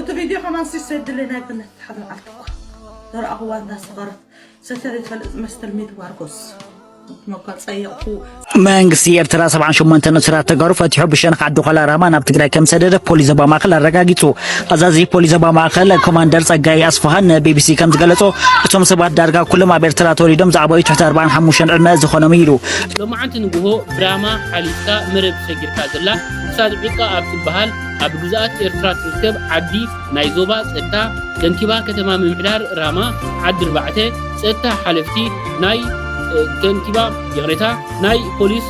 እቲ ቪድዮ ከማን ሲሰድልናይ ብነት ሓደ መዓልቲ እኳ ዘረኣኽዋ እንዳሰኸረት ሰተሪ ፈልጥ መስተል ሚድ ዋርጎስ መኳ ጸየቕኩ። መንግስቲ ኤርትራ ሰብዓን ሸሞንተ ንእሱራት ተጋሩ ፈቲሑ ብሸነኽ ዓዲ ኾላ ራማ ናብ ትግራይ ከም ዝሰደደ ፖሊስ ዞባ ማእኸል ኣረጋጊጹ። ኣዛዚ ፖሊስ ዞባ ማእኸል ኮማንደር ጸጋይ ኣስፍሃ ንቢቢሲ ከም ዝገለጾ፣ እቶም ሰባት ዳርጋ ኩሎም ኣብ ኤርትራ ተወሊዶም ዝዓበዩ ትሕቲ ኣርባዓን ሓሙሽተን ዕድመ ዝኾኖም እዩ ኢሉ። ሎማዓንቲ ንግሆ ብራማ ሓሊፍካ መረብ ሰጊርካ ዘላ ክሳድ ዒቃ ኣብ ትበሃል ኣብ ግዝኣት ኤርትራ ትርከብ ዓዲ ናይ ዞባ ጸጥታ ከንቲባ ከተማ ምምሕዳር ራማ ዓዲ ኣርባዕተ ጸጥታ ሓለፍቲ ናይ ከንቲባ ይቕሬታ ናይ ፖሊስ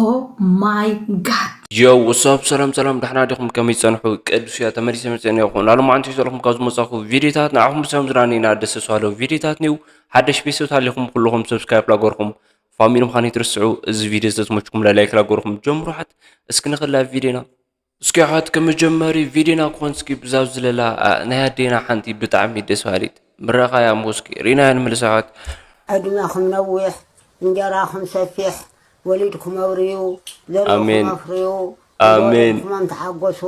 Oh my god. ዮው ወሳብ ሰላም ሰላም ዳሕና ዲኹም ከመይ ጸንሑ ቅዱስ እያ ተመሊሰ መጸን ይኹን ኣሎም ኣንቲ ዘለኹም ካብ ዝመጻኹ ቪዲዮታት ንዓኹም ብሰም ዝራኒና ደስ ዝባሃለው ቪዲዮታት ኒው ሓደሽ ቤተሰብ ታሊኹም ኩልኹም ሰብስክራይብ ላገርኩም ፋሚሊ ምዃን ይትርስዑ እዚ ቪዲዮ ዘዝመችኩም ላይክ ላገርኩም ጀምሩ ሓት እስኪ ንኽላ ቪዲዮና እስኪ ሓት ከመጀመሪ ቪዲዮና ክኾን እስኪ ብዛብ ዝለላ ናይ ኣዴና ሓንቲ ብጣዕሚ ደስ ባሃሊት ምረቓ እያ እሞ እስኪ ሪና እያ ንምልስ ኣሕዋት ዕድመኹም ነዊሕ እንጀራኹም ሰፊሕ ወሊድኩም ኣብርዩ ዘርእኹም ኣፍርዩ ኣሜን ክመን ተሓጎሱ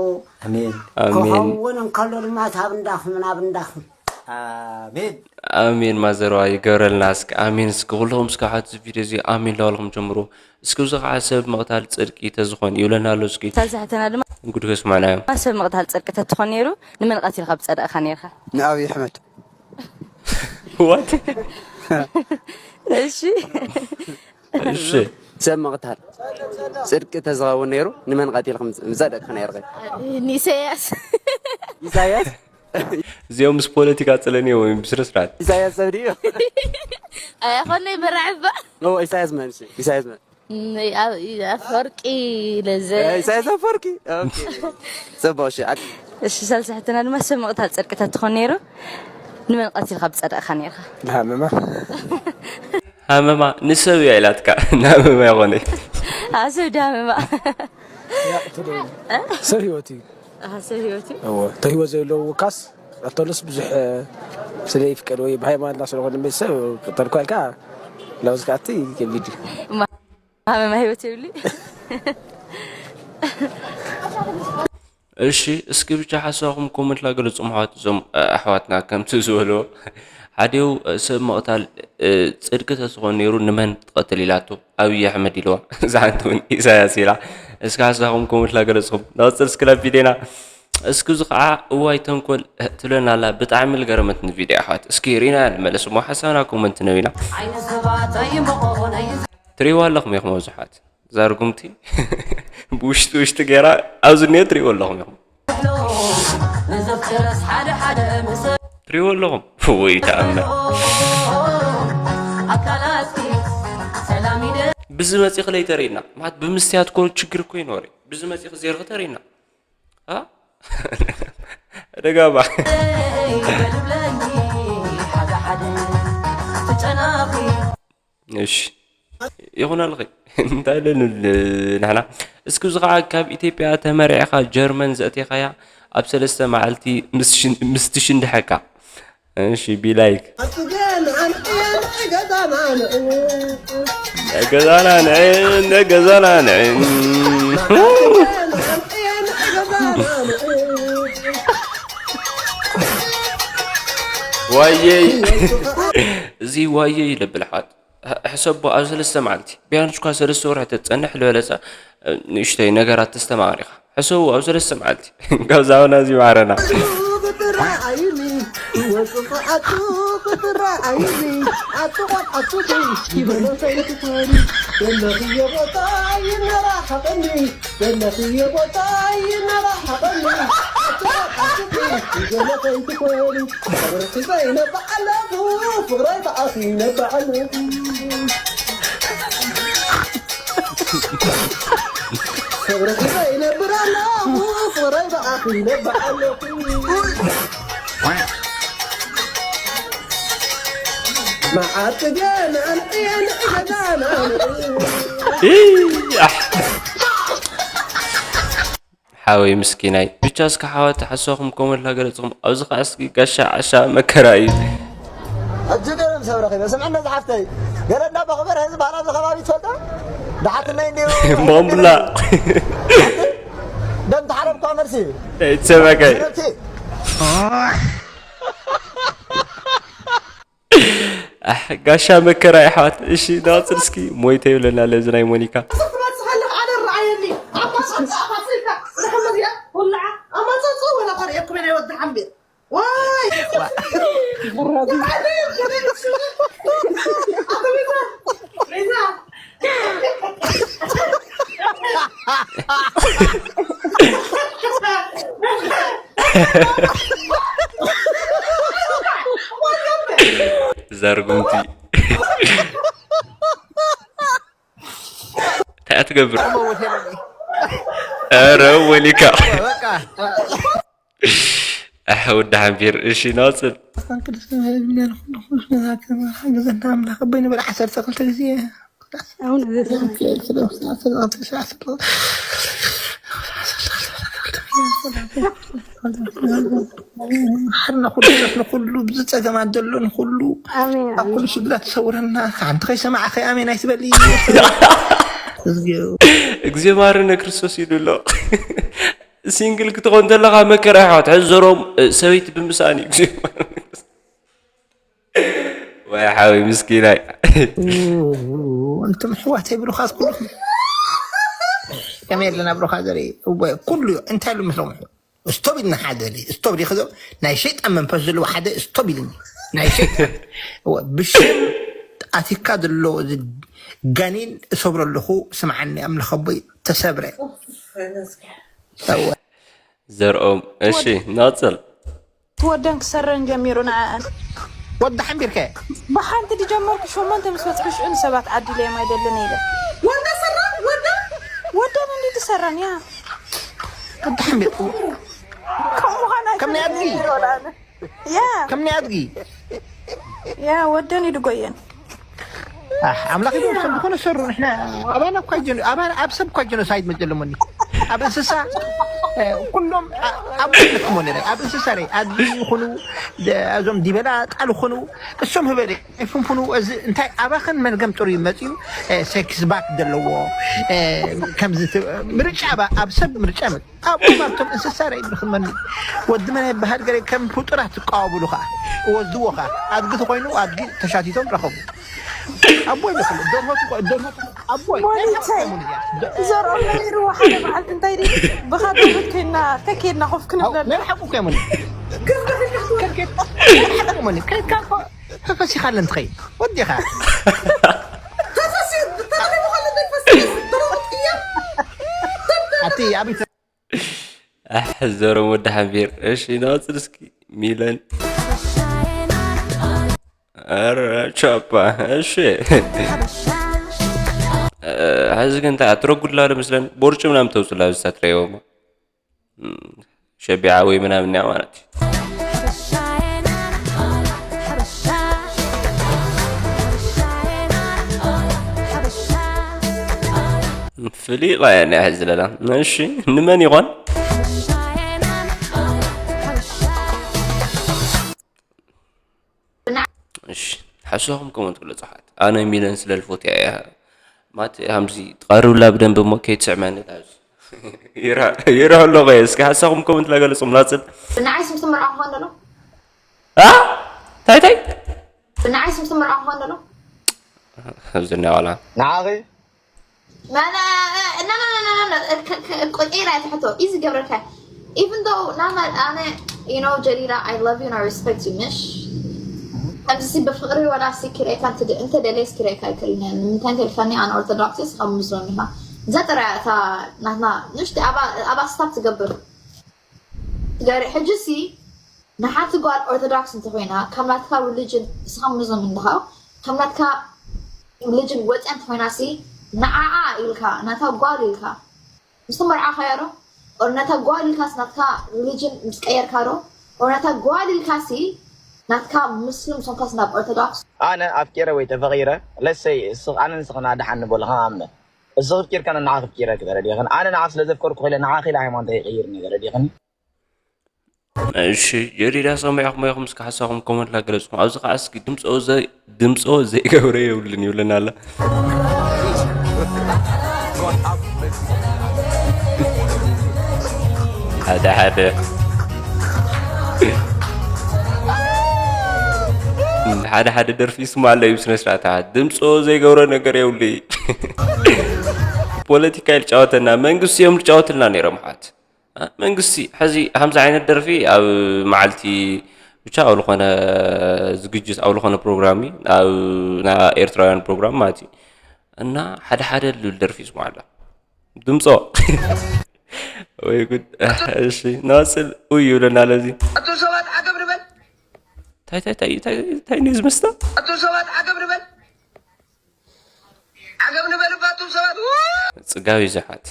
ኣሜን ክኸውን እንከሎ ድማ ታብ እንዳኹም ናብ እንዳኹም ኣሜን ኣሜን ማዘርዋ ይገብረልና እስኪ ኣሜን እስኪ ኩልኹም እስኪ ሓት እዚ ቪድዮ እዚ ኣሜን ለዋልኹም ጀምሩ እስኪ እዚ ከዓ ሰብ ምቕታል ፅድቂ ተዝኾን ይብለና ኣሎ እስኪ ሳልሳሕተና ድማ እንግዲህ ከስማዕናዮ ሰብ ምቕታል ፅድቂ ተትኾን ነይሩ ንመን ቀቲልካ ብፀደቕካ ነይርካ ንኣብይ ኣሕመድ ዋት እሺ እሺ ሰብ ምቕታል ፅድቂ ተዝኸውን ነይሩ ንመን ቀቲልኩም ምፀደቅክ ነይርኸ ንኢሳያስ ኢሳያስ እዚኦም ምስ ፖለቲካ ፅለንዮ ወይም ብስነስርዓት ኢሳያስ ሰብ ድዩ ኣይኮነ ይበራዕ እባ ኢሳያስ መን ኢሳያስ መን ኣፈወርቂ ለዘ ኢሳያስ ኣፈወርቂ ፅቡቅ እሺ እሺ ሳልሳይ ሕትና ድማ ሰብ ምቕታል ፅድቂ ተትኾን ነይሩ ንመን ቀቲልካ ብፀደቕካ ነይርካ ንሃመማ ሃመማ ንሰብ እያ ኢላትካ ንሃመማ ይኾነ ኣሰብ ድሃመማ ሰብ ህይወት እዩ ሰብ ህይወት እዩ እተ ህይወት ዘይለዉ ውካስ ኣቶልስ ብዙሕ ስለ ይፍቀድ ወይ ብሃይማኖትና ስለኾነ ቤተሰብ ተልኳልካ ላውዝ ከኣቲ ከቢድ እዩ ሃመማ ህይወት የብሉ እሺ እስኪ ብቻ ሓሳብኩም ኮመንት ላገለጹ ኣሕዋት እዞም ኣሕዋትና ከምቲ ዝበልዎ ሓዲው ሰብ ምቕታል ጽድቂ ተዝኾን ነይሩ ንመን ትቐትል ኢላቶ ኣብይ ኣሕመድ ኢልዋ እዛ ሓንቲ እውን ኢሳያስ ኢላ እስኪ ሓሳብኩም ኮመንት ላገለጽኹም ንቐጽል እስኪ ናብ ቪድዮና እስኪ እዚ ከዓ እዋይ ተንኮል ትብለና ኣላ ብጣዕሚ ልገረመትኒ ቪድዮ ኣሕዋት እስኪ ሪና ንመለስ እሞ ሓሳብና ኮመንት ነቢና ትሪእዋ ኣለኹም ኢኹም ኣብዙሓት እዛ ርጉምቲ ብውሽጢ ውሽጢ ገይራ ኣብዚ እኒኦ ትሪእዎ ኣለኹም ኢኹም ትሪእዎ ኣለኹም ወይ ተኣምር ብዚ መፂ ክለይ ተሪእና ማለት ብምስትያት ኮ ችግር እኮ ይኖር ብዚ መፂ ክዜር ተሪእና ደጋባ እሺ ይኹን ኣልኺ እንታይ ኢለ ንብል ንሕና እስኪ እዚ ከዓ ካብ ኢትዮጵያ ተመሪዕኻ ጀርመን ዘእቴኻያ ኣብ ሰለስተ መዓልቲ ምስ ትሽንድሐካ እሺ ቢላይክ ገዛና ንዕን ገዛና ንዕን ዋየይ እዚ ዋየይ ይለብል ሓት ሕሰቦ ኣብ ሰለስተ መዓልቲ ቢያንስ እኳ ሰለስተ ወርሒ ተትጸንሕ ዝበለጸ ንእሽተይ ነገራት ተስተማቕር ኢኻ ሕሰቡ ኣብ ሰለስተ መዓልቲ ካብዛ እውን ኣዚ ማዕረና ሓወይ ምስኪናይ ቻ እስከ ሓወት ሓሳኹም ኮመንት ላገለጽኹም። ኣብዚ ኸዓ እስኪ ጋሻ ዓሻ መከራ እዩ። ሕጂ ገለ ምስ ሰብ ረኺበ፣ ስምዕና ዝሓፍተይ፣ ገለ እንዳ በኽበር ህዝቢ ባህል ኣብዚ ከባቢ ትፈልጦ? ደሓትነይ እንዲሁ ቦምቡላ ደም ተሓረብኳ መልሲ ይትሰበቀይ ነብቲ ኣሕ፣ ጋሻ መከራ ይሓት። እሺ፣ ንቐጽል እስኪ። ሞይተ ይብለና ለዚ ናይ ሞኒካ። ትበፅሓለህ ኣነ ረኣየኒ ኣባሳት ኣፋስልካ ንሕምር እያ ውላዓ ኣማፀፅኡ ወላ ተርእየኩም ናይ ወዲ ሓምቤር ዋይ ዛርጉምቲ እንታይ ትገብር? ኧረ ወሊካ ኣሕ ወዲ ሓንፊር። እሺ ናፅል ቅዱስ ገብርኤል ይብለና ኩሉ ኩሉ ነዛ ተማራ ገዘና ኣምላኽ ኣቦይ ንብል ዓሰርተ ክልተ ግዜ ኣሁን እዚ ሓርና ኩሉ ንኩሉ ብዝፀገማት ዘሎ ንኩሉ ኣሜን ኣብ ኩሉ ሽግራት ትሰውረና። ሓንቲ ከይሰማዕኸ ኣሜን ኣይትበሊ። እዝግዮ እግዚኣብሔር ንክርስቶስ ኢሉ ኣሎ። ሲንግል ክትኾን ዘለኻ መከራ ይሓት ሕዘሮም ሰበይቲ ብምሳን እዩ እግዚኣብሔር ወይ ሓወይ ምስኪናይ እንቶም ኣሕዋተይ ብሩኻት ኩልኹም ከመይ ኣለና ብሩኻ ዘርኢ እወ ኩሉ እንታይ ኢሉ ምስሎም ስቶብ ኢልና ሓደ ስቶብ ዲኸ ናይ ሸይጣን መንፈስ ዘለዎ ሓደ ስቶብ ኢልኒ ናይ ሸይጣን እወ ብሽም ኣቲካ ዘሎ እዚ ጋኔን እሰብሮ ኣለኹ ስምዓኒ ኣምላኽ ኣቦይ ተሰብረ እወ ዘርኦም እሺ ናፅል ወደን ክሰረን ጀሚሩ ንዓኣን ወዲ ሓንቢርከ ብሓንቲ ድጀመርኩ ሸሞንተ ምስ በፅሑ ሽዑ ንሰባት ዓዲለዮም ኣይደልን ኢለ ወዳ ሰራ ወዳ ወደን እንዲ ትሰረን ያ ወዲ ሓንቢር ከምኡ ምዃን ከም ናይ ኣድጊ ኣይፈልጥን ያ ከም ናይ ኣድጊ ያ ወደን እዩ ድጎየን ኣሕ፣ ኣምላኽ ይድግፎም ዝኾነ ሰሩ ንሕና ኣባና እኳ ጀኖ- ኣባና ኣብ ሰብ እኳ ጀኖሳይድ መጀለሞኒ ኣብ እንስሳ እ፣ ኩሎም ኣ- ኣብ ኩልኩሞ ነረ ኣብ እንስሳ ረ ኣድጊ ይኹኑ ደ- እዞም ዲበላ ጣል ይኹኑ እሶም ህበለ ይፍንፍኑ እዚ እንታይ ኣባኸን መርገም ጥሩ ይመፅዩ እ፣ ሴክስ ባክ ዘለዎ እ፣ ከምዚ ት- ምርጫ ባ- ኣብ ሰብ ምርጫ መ ኣብኦም ኣብቶም እንስሳ ርኣይ ብርኽመኒ ወዲ መን ይበሃል ገለ ከም ፍጡራት ትቃወሙሉ ከዓ እወዝዎ ከዓ ኣድጊ ተኮይኑ ኣድጊ ተሻቲቶም ረኸቡ ኣቦይ ይበክሉ ደርሆ ትኮ- ደርሆ ትኮ- ኣቦይ ሞኒተይ ዘርኦም ነይርዎ ሓደ መዓልቲ እንታይ ድዩ ብኻ ደርት ኮይና ተኬድና ኮፍ ክንብለና ናይ ሓቁ እኮ እየ ሞኒ ከድካ እኮ ተፈሲኻ ኣለን ትኸይድ ወዲኻ ኣቲ ኣብ ኣሕ ዘሮም ወዲ ሓንፊር እሺ ናፅል እስኪ ሚለን ኧረ ቻፓ እሺ እ፣ ሕዚ ግን እንታይ ኣትረጉድላ ዶ ምስለን ቦርጭ ምናምን ተውፅላ ብዝታ ትረይዎ ሸቢዓ ወይ ምናምን እያ ማለት እዩ ፍሊቓ እያ ናይ ሕዚ ለላ እሺ ንመን ይኾን እሺ ሓሳኹም ኮመንት ግለጹ ሓት ኣነ ሚለን ስለ ልፎት እያ እያ ማት ሃምዚ ትቐርብላ ብደንብ እሞ ከይትስዕመኒ ታብዚ ይርሕ ኣለኹ እየ እስኪ ሓሳኹም ኮመንት ላገለጹ ምላጽል ንዓይ ስምቲ መርዓ ክኾን ደሎ ኣ እንታይ እንታይ ንዓይ ስምቲ መርዓ ክኾን ደሎ ኣብዚ ናይ ዋላ ንዓኺ ቀይራ ትሕቶ ኢዚ ገብረካ even though ናማ ኣነ you know ጀሊላ I love you and I respect you ምሽ ከምዚ ብፍቅሪ ወላ ሲ ክርእካ እንተ ደልየ ሲ ክርእካ ኣይክእልን እየ ንምንታይ እንተልካኒ ኣነ ኦርቶዶክስ ካብ ሙስሊም ኢኻ እዛ ጥራያ እታ ናትና ንሽቲ ኣባ ስታፕ ትገብር ገሪ ሕጂ ሲ ንሓንቲ ጓል ኦርቶዶክስ እንተኮይና ካብ ናትካ ሪሊጅን ንስኻ ሙስሊም እንድኻ ካብ ናትካ ሪሊጅን ወፅያ እንተኮይና ሲ ንዓዓ ኢልካ ናታ ጓል ኢልካ ምስ ተመርዓኻያ ዶ ኦር ነታ ጓል ኢልካስ ናትካ ሪሊጅን ምስ ቀየርካ ዶ ኦር ነታ ጓል ኢልካሲ ናትካ ሙስሊም ሶንካስ ናብ ኦርቶዶክስ ኣነ ኣፍቂረ ወይ ተፈቂረ ለሰይ እስኽ ኣነ ንስኽን ኣድሓን ንበልኻ ኣምነ እስኽ ፍቂርካ ንዓኺ ፍቂረኪ ተረዲኽን ኣነ ንዓኽ ስለ ዘፍቀርኩ ኢለ ንዓኺ ኢለ ሃይማኖተይ ይቅይር እየ ተረዲኽን እሺ፣ ጀሪዳ ሰሚዕኹም ኢኹም፣ እስከ ሓሳኹም ኮመንት ላገለጽኩም። ኣብዚ ከኣ እስኪ ድምጾ ዘይ-፣ ድምጾ ዘይገብረ የብሉን ይብለና ኣሎ። ሓደ ሓደ፣ ሓደ ሓደ ደርፊ ይስማዕ ኣሎ እዩ፣ ብስነ ስርዓት። ድምጾ ዘይገብረ ነገር የብሉ እዩ። ፖለቲካ ይልጫወተና፣ መንግስቲ እዮም ልጫወትልና ነይሮም፣ ሓት። እ፣ መንግስቲ፣ ሕዚ ከምዚ ዓይነት ደርፊ ኣብ መዓልቲ ብቻ ኣብ ዝኾነ ዝግጅት፣ ኣብ ዝኾነ ፕሮግራም እዩ፣ ኣብ ናይ ኤርትራውያን ፕሮግራም ማለት እዩ። እና ሓደ ሓደ ልብል ደርፊ ይስማዕ ኣሎ። ድምጾ። ወይ ጉድ። እሺ፣ ንቐጽል። ኡይ ይብለና ኣለዚ። ኣቱም ሰባት ዓገብ ንበል። ታይ፣ ታይ፣ ታይ፣ ታይ፣ ታይ ንዩ ዝመስታ? ኣቱም ሰባት ዓገብ ንበል። ዓገብ ንበል እባ ኣቱም ሰባት። ጽጋብ እዩ ዝሓት።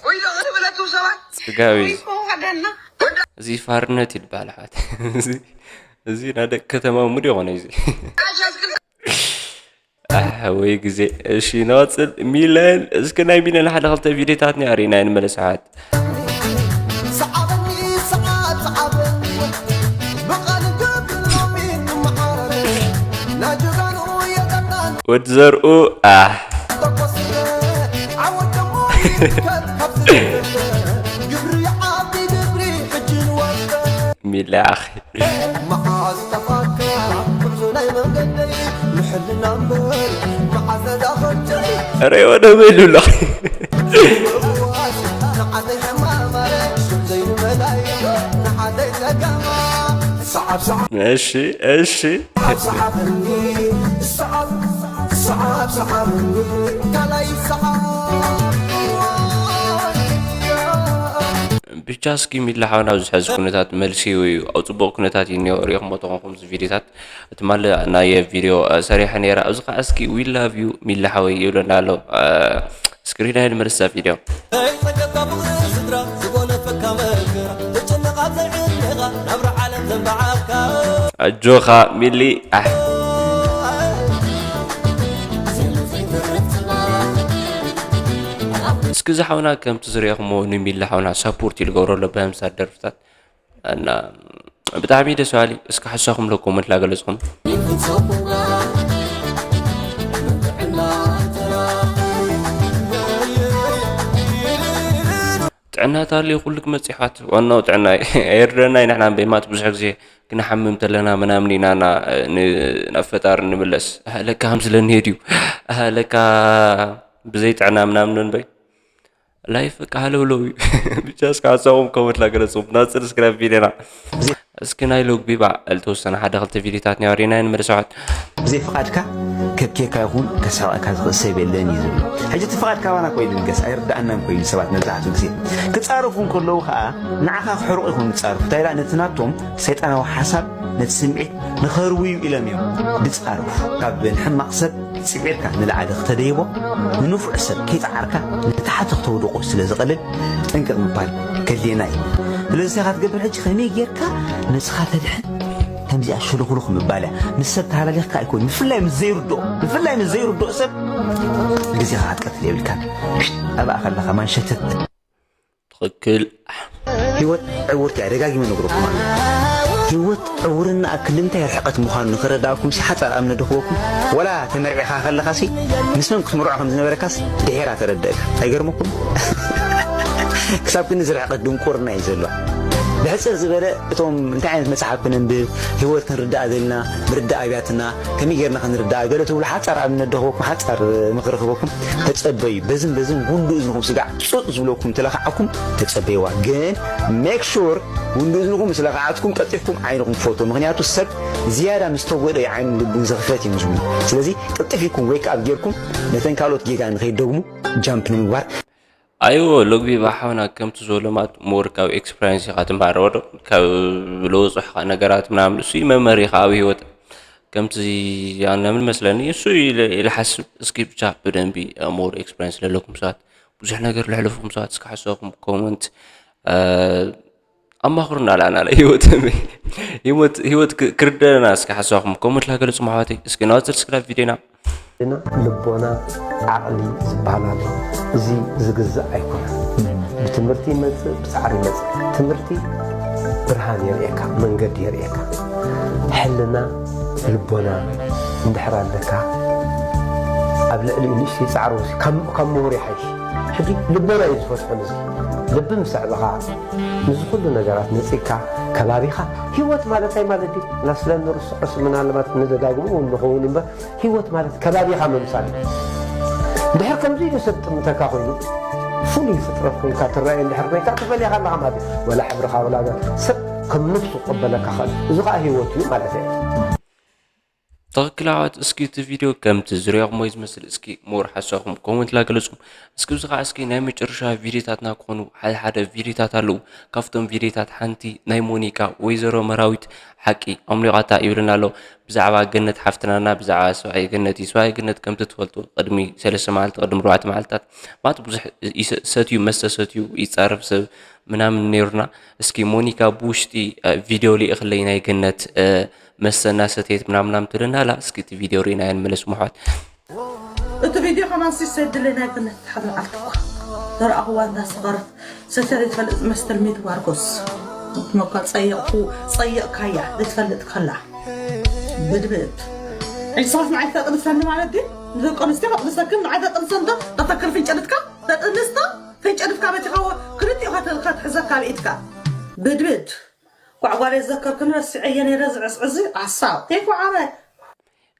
ወይ ዶ ክንብል ኣቱም ሰባት። ጽጋብ እዩ። ወይ ኮ ወደና። እዚ ፋርነት ይልባል ሓት። እዚ፣ እዚ ናይ ደቂ ከተማ ሙድ ይኾነ እዚ። ዓሻ እስክል ኣሕ፣ ወይ ግዜ። እሺ፣ ንቐጽል። ሚለን፣ እስኪ ናይ ሚለን ሓደ ክልተ ቪዲዮታት ኒኣሪና ንመለስ ሓት። ሰዓበኒ፣ ሰዓብ፣ ሰዓበኒ። ብቓል ገብር ሎሚ ንመዓረረ። ናይ ጀጋኑ የቀናን ወዲ ዘርኡ፣ ኣሕ። ተቆሲረ። ዓወት ደሞ ይርከብ ካብዚ ዝብልከ። ግብሪ ይዓቢ ግብሪ ሕጂ ንወስደ። ሚለ ኣኺ። መዓዝ ጠፋካ ጉዕዞ ናይ መንገደይ ንሕልና እምበር መዓዝ ነዳኸልተይ ኧረ ወደ በሉላ። ንዓደይ ሕማማረ ዘይመላየ ንዓደይ ለጋማ ሰዓብ ሰዓብ እሺ፣ እሺ። ሰዓብ ሰዓብኒ ሰዓብ ሰዓብ ሰዓብኒ ካላይ ሰዓብ ብቻ እስኪ ሚላ ሓውና ኣብዚ ሕዚ ኩነታት መልሲ እዩ ኣብ ጽቡቕ ኩነታት እዩ እኒኦ ሪኢኹሞ ተኾንኩም እዚ ቪዲዮታት ትማሊ ናይ ቪድዮ ሰሪሐ ነይረ ኣብዚ ከዓ እስኪ we love you ሚላ ሓወይ ይብለና ኣሎ። እስክሪን ናይ ንመልሳ ቪድዮ ኣጆኻ ሚሊ ኣሕ። እስኪ ዝሓውና ከምቲ ዝሪእኹሞ ንሚሊ ሓውና ሳፖርት ይልገብሮ ኣሎ ብህምሳ ደርፍታት እና ብጣዕሚ ደስ በሃሊ። እስኪ ሓሳኹም ለ ኮመንት ላገለጽኩም። ጥዕና ታልዩ ኩሉ ክመጽእ ይሓት ዋናው ጥዕና ኣይርደና እዩ። ንሕና በይማት ብዙሕ ግዜ ክንሓምም ተለና ምናምን ኢና ና ናብ ፈጣሪ ንምለስ። ለካ ከም ስለንሄድ እዩ። ለካ ብዘይ ጥዕና ምናምን ንበይ ላይፍ በቃ ሃለውለው እዩ። ብቻ እስከ ሓሳኹም ኮመንት ላገለጹ ናጽር ስክራብ ቪድዮና እስኪ ናይ ሎግ ቢባ ልተወሰነ ሓደ ክልተ ቪድዮታት ኒዋሪና ንመልሰዋት። ብዘይ ፍቓድካ ከብኬካ ይኹን ከስሕቐካ ዝኽእል ሰብ የለን እዩ ዝብሎ። ሕጂ እቲ ፍቓድ ካባና እኮ ይልገስ ኣይርድኣናን እኮ ይብሉ ሰባት መብዛሕትኡ ግዜ። ክጻረፉ እንከለዉ ኸኣ ንዓኻ ክሕርቑ ይኹን ዝጻረፉ። እንታይ ደኣ ነቲ ናቶም ሰይጣናዊ ሓሳብ ነቲ ስምዒት ንኸርውዩ ኢሎም እዮም ዝጻረፉ። ካብ ንሕማቕ ሰብ ጽዒርካ ንላዕሊ ክተደይቦ ንንፉዕ ሰብ ከይጸዓርካ ንታሕቲ ክተውድቖ ስለ ዝቐልል ጥንቅቕ ምባል ከድልየና እዩ። ስለዚ እንታይ ኢኻ ትገብር ሕጂ ከመይ ጌርካ ነስኻ ተድሕን ከምዚኣ ሽልኹልኽ ምባል እያ። ምስ ሰብ ተሃላሊኽካ ኣይኮን ብፍላይ ምስ ዘይርድኦ ብፍላይ ምስ ዘይርድኦ ሰብ ግዜኻ ክትቀትል የብልካን። ኣብኣ ከለኻ ማንሸተት ትኽክል። ህይወት ዕውርቲ እያ ደጋጊመ ነግረኩም ኣሎ። ህይወት ዕውርና ኣብ ክንዲ እንታይ ርሕቀት ምዃኑ ንኽረዳእኩም ሲ ሓፃር ኣብነት ድኽበኩም። ወላ ተመርዒኻ ከለኻ ሲ ምስ መን ክትምርዖ ከም ዝነበረካስ ድሒራ ተረደእካ። ኣይገርመኩም? ክሳብ ክንዚ ርሕቀት ድንቁርና እዩ ዘሎ። ብሕፅር ዝበለ እቶም እንታይ ዓይነት መፅሓፍ ክነንብብ ህይወት ክንርዳእ ዘለና ምርዳእ ኣብያትና ከመይ ጌርና ክንርዳእ ገለ ትብሉ ሓፃር ኣብነት ድኽበኩም ሓፃር ምኽሪ ክበኩም ተፀበዩ። በዝን በዝን ጉንዱ እዝንኹም ስጋዕ ፁጥ ዝብለኩም ተለኻዕኩም ተፀበይዋ። ግን ሜክ ሹር ጉንዱ እዝንኹም ምስ ለኻዓትኩም ቀልጢፍኩም ዓይንኹም ክፈቱ። ምኽንያቱ ሰብ ዝያዳ ምስ ተጎደ እዩ ዓይኑን ልቡን ዝኽፈት እዮም ዝብሉ። ስለዚ ቅልጥፍ ኢልኩም ዌክ ኣፕ ጌርኩም ነተን ካልኦት ጌጋ ንኸይደግሙ ጃምፕ ንምግባር ኣይዎ ሎግቢ ባሓውና ከምቲ ዝበሎ ማለት ሞር ካብ ኤክስፐሪንስ ኢኻ ትምሃር ወዶ ካብ ለውፅሕኻ ነገራት ምናምን እሱ መመሪ ኢኻ ኣብ ህይወት ከምቲ ኣነ ምን መስለኒ እሱ ኢለ ኢለ ሓስብ እስኪ ብቻ ብደንቢ ሞር ኤክስፐሪንስ ለለኩም ሰባት ብዙሕ ነገር ለሕለፍኩም ሰባት እስኪ ሓሳብኩም ኮመንት ኣማኽሩና ላና ለ ህይወት ህይወት ህይወት ክ- ክርደና እስኪ ሓሳብኩም ኮመንት ላገለጹ ማሕዋተይ እስኪ ናወፅል ስክራብ ቪዲዮና ግና ልቦና ዓቕሊ ዝበሃል ኣሎ። እዚ ዝግዛእ ኣይኮነን። ብትምህርቲ ይመጽእ፣ ብጻዕሪ ይመጽእ። ትምህርቲ ብርሃን የርእየካ፣ መንገዲ የርእየካ። ሕልና ልቦና እንድሕር ኣለካ፣ ኣብ ልዕሊኡ ንእሽተይ ጻዕሪ ወሲ-፣ ካብ፣ ካብ ምሁር ይሓይሽ። ሕጂ ልቦና እዩ ዝፈትሖ። ንዚ ልቢ ምስ ኣዕበኻ፣ ንዚ ኩሉ ነገራት ነጺግካ፣ ከባቢኻ፣ ህይወት ማለት እንታይ ማለት ድዩ? ላስለ ንርስዖ፣ ምናልባት ንደጋግሞ እውን ንኸውን እምበር፣ ህይወት ማለት ከባቢኻ ምምሳል እዩ። ድሕር ከምዚ ኢሉ ሰብ ጥምተካ ኮይኑ፣ ፍሉይ ፍጥረት ኮይንካ ትረኣየ እንድሕር ኮይንካ፣ ትፈልየኻ ኣለኻ ማለት እዩ። ወላ ሕብርኻ፣ ወላ ገ-፣ ሰብ ከም ነፍሱ ክቕበለካ ኽእል። እዚ ኸዓ ህይወት እዩ ማለት እዩ። ትኽክል ኣሕዋት፣ እስኪ እቲ ቪድዮ ከምቲ ዝሪኦኹሞ እዩ ዝመስል። እስኪ ሞር ሓሳብኩም ኮመንት ላ ገለጹ። እስኪ እዚ ኸዓ እስኪ ናይ መጨረሻ ቪድዮታትና ክኾኑ ሓደ ሓደ ቪድዮታት ኣለዉ። ካብቶም ቪድዮታት ሓንቲ ናይ ሞኒካ ወይዘሮ መራዊት ሓቂ ኣምሊቓታ ይብልና ኣሎ። ብዛዕባ ገነት ሓፍትናና ብዛዕባ ሰብኣይ ገነት እዩ። ሰብኣይ ገነት ከምቲ ትፈልጡ ቅድሚ ሰለስተ መዓልቲ፣ ቅድሚ ኣርባዕተ መዓልትታት ማለት ብዙሕ ይሰ-፣ ሰትዩ፣ መስተ ሰትዩ ይጻረፍ ሰብ ምናምን ነይሩና። እስኪ ሞኒካ ብውሽጢ፣ እ፣ ቪድዮ ልኢኽለይ ናይ ገነት፣ እ፣ መስተ እናሰተየት ምናምን ምናምን ትብለና ኣላ። እስኪ እቲ ቪድዮ ርኢናዮ ንመለስ ምሕዋት። እቲ ቪድዮ ከማን ሲ ሰድለይ ናይ ገነት ሓደ መዓልቲ እኮ ዘረኣኹዋ እንዳሰኸረት ሰትያ ዘይትፈልጥ መስተ ልሚድ ዋርጎስ። መኳ ጸየቕኩ፣ ጸየቕካያ ዘይትፈልጥ ከላ። ብድብድ። ሕጂ ሰባት ንዓይ ተጥንሰኒ ማለት ድዩ? ንደቂ ኣንስትዮ ከጥንሰክን ንዓይ ተጥንሰን ዶ? ተተክል ፍንጨልትካ? ተጥንስቶ? ፍንጨልትካ በቲኻ ክልቲኡ ከት-፣ ከትሕዘካ ኣብ ኢድካ። ብድብድ። ጓዕጓል የዘከርክን ረሲዐየ ነይረ ዝዕስዕዚ ሓሳብ። ከይኳዓረ።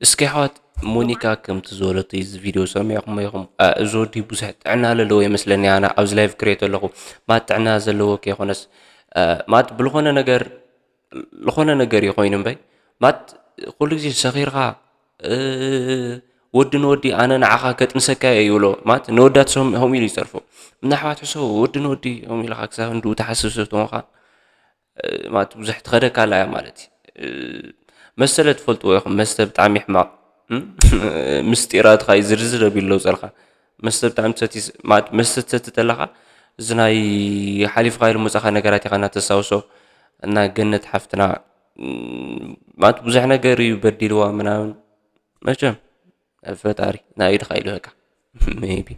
እስኪ ኣሕዋት፣ ሞኒካ ከምቲ ዝበለቶ እዚ ቪድዮ ሰሚዕኹሞ ኢኹም። እ፣ እዚ ወዲ ብዙሕ ጥዕና ለለዎ ይመስለኒ። ኣነ ኣብዚ ላይቭ ክሪኦ ኣለኹ። ማት ጥዕና ዘለዎ ከይኮነስ፣ እ፣ ማት ብልኾነ ነገር፣ ልኾነ ነገር እዩ ኮይኑ እምበይ። ማት ኩሉ ግዜ ሰኺርካ፣ እ፣ ወዲ ንወዲ ኣነ ንዓኻ ከጥንሰካ እየ ይብሎ። ማት ንወዳት ሰም-፣ ከምኡ ኢሉ ይጸርፎ። እና ኣሕዋት ሕሰቡ፣ ወዲ ንወዲ ከምኡ ኢልካ ክሳብ እንድኡ ትሓስብ ሰብ ተኾንካ፣ እ፣ ማለት ብዙሕ ትኸደካ ኣላ እያ ማለት እዩ። እ፣ መስተ ለ ትፈልጥዎ ኢኹም፣ መስተ ብጣዕሚ ሕማቕ፣ እም? ምስጢራትካ እዩ ዝርዝር ኣቢሉ ለውፀልካ። መስተ ብጣዕሚ ትሰቲ፣ ማለት መስተ ትሰቲ ተለኻ፣ እዚ ናይ ሓሊፍካ ኢሉ መጻኻ ነገራት ኢኻ እናተስታውሶ። እና ገነት ሓፍትና፣ እም፣ ማለት ብዙሕ ነገር እዩ በዲልዋ ምናምን። መቸም ፈጣሪ ናይ ኢድኻ ኢሉ በቃ። ሜይቢ።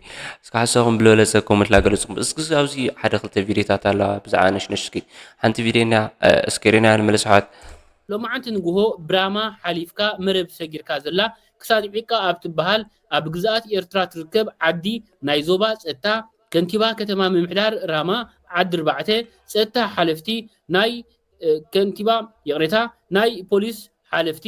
እስከ ሓሳብኩም ብዝበለጸ ኮመንት ላገለጽኩም። እስኪ ኣብዚ ሓደ ክልተ ቪድዮታት ኣለዋ ብዛዕባ ነሽነሽ። እስኪ ሓንቲ ቪድዮ እኒኣ፣ እ፣ እስኪ ርኢናያ ንመለስ ኣሕዋት። ሎማዓንቲ ንግሆ ብራማ ሓሊፍካ መረብ ሰጊርካ ዘላ ክሳድ ዒቃ ኣብ ትበሃል ኣብ ግዝኣት ኤርትራ ትርከብ ዓዲ ናይ ዞባ ጸጥታ ከንቲባ ከተማ ምምሕዳር ራማ ዓዲ ኣርባዕተ ጸጥታ ሓለፍቲ ናይ፣ እ፣ ከንቲባ፣ ይቕሬታ፣ ናይ ፖሊስ ሓለፍቲ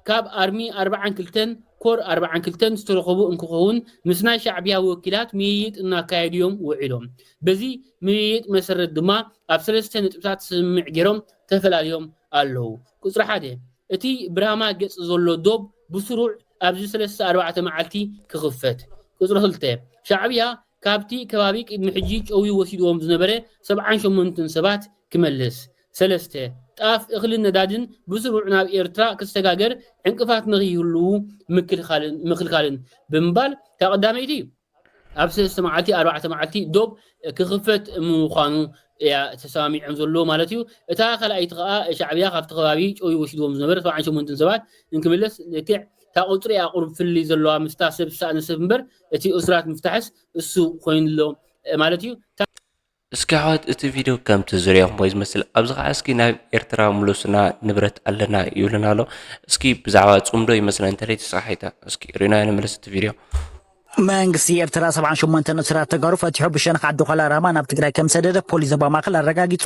ካብ ኣርሚ ኣርባዓን ክልተን ኮር ኣርባዓን ክልተን ዝተረኸቡ እንክኸውን፣ ምስ ናይ ሻዕብያ ወኪላት ምይይጥ እናካየዱ እዮም ውዒሎም። በዚ ምይይጥ መሰረት ድማ ኣብ ሰለስተ ነጥብታት ስምምዕ ገይሮም ተፈላልዮም ኣለዉ። ቁጽሪ ሓደ፣ እቲ ብራማ ገጽ ዘሎ ዶብ ብስሩዕ ኣብዚ ሰለስተ ኣርባዕተ መዓልቲ ክኽፈት። ቁጽሪ ክልተ፣ ሻዕብያ ካብቲ ከባቢ ቅድሚ ሕጂ ጨውዩ ወሲድዎም ዝነበረ ሰብዓን ሸሞንተን ሰባት ክመልስ። ሰለስተ፣ ጣፍ፣ እኽልን ነዳድን ብስሩዕ ናብ ኤርትራ ክሰጋገር ዕንቅፋት ንኸይህልዉ ምክልኻልን፣ ምክልካልን ብምባል፣ እታ ቀዳመይቲ ኣብ ሰለስተ መዓልቲ፣ ኣርባዕተ መዓልቲ ዶብ ክኽፈት ምዃኑ እያ ተሰማሚዖም ዘለዎ ማለት እዩ። እታ ካልኣይቲ ከኣ ሻዕብያ ካብቲ ከባቢ ጨውዩ ወሲድዎም ዝነበረ ሰብዓን ሸሞንተን ሰባት እንክምለስ ልክዕ እታ ቁጽሪ እያ ቁሩብ ፍልልይ ዘለዋ ምስታ ሰብ ዝሰኣነ ሰብ እምበር፣ እቲ እሱራት ምፍታሕስ እሱ ኮይኑ ኣሎ ማለት እዩ። እስኪ ኣሕዋት፣ እቲ ቪድዮ ከምቲ ዝሪኦኹምዎ እዩ ዝመስል። ኣብዚ ኸዓ እስኪ ናብ ኤርትራ ምለሱና ንብረት ኣለና ይብሉና ኣሎ። እስኪ ብዛዕባ ጽምዶ ይመስለኒ፣ እንተለይ ተሰሓሒታ። እስኪ ርኢናዮ ንመለስ እቲ ቪድዮ። መንግስቲ ኤርትራ ሰብዓን ሸሞንተን እሱራት ተጋሩ ፈቲሑ ብሸነኽ ዓዲ ኳላ ራማ ናብ ትግራይ ከም ዝሰደደ ፖሊስ ዞባ ማእከል ኣረጋጊጹ።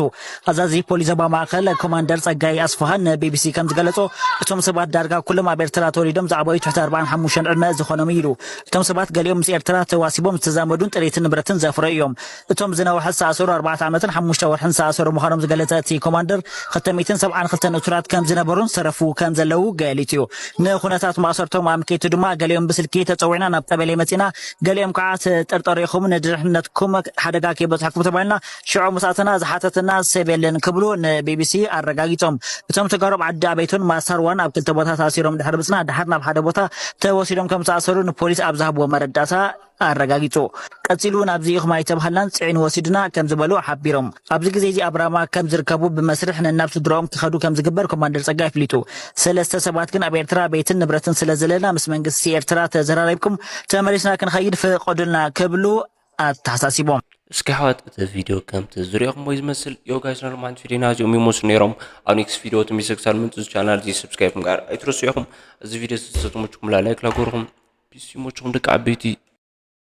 ኣዛዚ ፖሊስ ዞባ ማእከል ኮማንደር ጸጋይ ኣስፍሃ ንቢቢሲ ከም ዝገለጾ፣ እቶም ሰባት ዳርጋ ኩሎም ኣብ ኤርትራ ተወሊዶም ዝዓበዩ ትሕቲ ኣርባዓን ሓሙሽተን ዕድመ ዝኾኖም እዩ ኢሉ። እቶም ሰባት ገሊኦም ምስ ኤርትራ ተዋሲቦም ዝተዛመዱን ጥሪትን ንብረትን ዘፍረዩ እዮም። እቶም ዝነውሐ ዝተኣሰሩ ኣርባዕተ ዓመትን ሓሙሽተ ወርሕን ዝተኣሰሩ ምዃኖም ዝገለጸ እቲ ኮማንደር፣ ክልተ ሚእትን ሰብዓን ክልተን እሱራት ከም ዝነበሩን ዝተረፉ ከም ዘለዉ ገሊጹ እዩ። ንኩነታት ማእሰርቶም ኣመልኪቱ ድማ፣ ገሊኦም ብስልኪ ተጸዊዕና ናብ ቀበሌ መጺና፣ ገሊኦም ከዓ ተጠርጠሩ ኢኹም፣ ንድሕነትኩም ሓደጋ ከይበጽሐኩም ተባሂልና፣ ሽዑ ምስ ኣተና ዝሓተተና ሰብ የለን ክብሉ ንቢቢሲ ኣረጋጊጾም። እቶም ተጋሩ ኣብ ዓዲ ኣበይቶን ማሳርዋን ኣብ ክልተ ቦታ ተኣሲሮም ድሕሪ ምጽናሕ፣ ድሓር ናብ ሓደ ቦታ ተወሲዶም ከም ዝተኣሰሩ ንፖሊስ ኣብ ዝሃብዎ መረዳእታ ኣረጋጊጹ። ቀጺሉ ናብዚ ኢኹም ኣይተባሃልናን፣ ጽዒኑ ወሲዱና ከም ዝበሉ ሓቢሮም። ኣብዚ ግዜ እዚ ኣብ ራማ ከም ዝርከቡ ብመስርሕ ነናብ ስድራኦም ክኸዱ ከም ዝግበር ኮማንደር ጸጋይ ኣፍሊጡ። ሰለስተ ሰባት ግን ኣብ ኤርትራ ቤትን ንብረትን ስለ ዘለና ምስ መንግስቲ ኤርትራ ተዘራሪብኩም ተመሊስና ክንኸይድ ፍቐዱልና ክብሉ ኣተሓሳሲቦም። እስኪ ኣሕዋት እቲ ቪድዮ ከምቲ ዝሪኦኹም ወይ ዝመስል ዮ ጋይስ ኖርማል ቪድዮና እዚኦም ይመስሉ ነይሮም። ኣብ ኔክስት ቪድዮ ትሚሰክሳል ምንቱ ቻናል እዚ ሰብስክራይብ ምግባር ኣይትረሱ ኢኹም። እዚ ቪድዮ ዝተመችኩም ላይክ ላጎርኹም። ፒስ ይመችኹም ደቂ ዓበይቲ።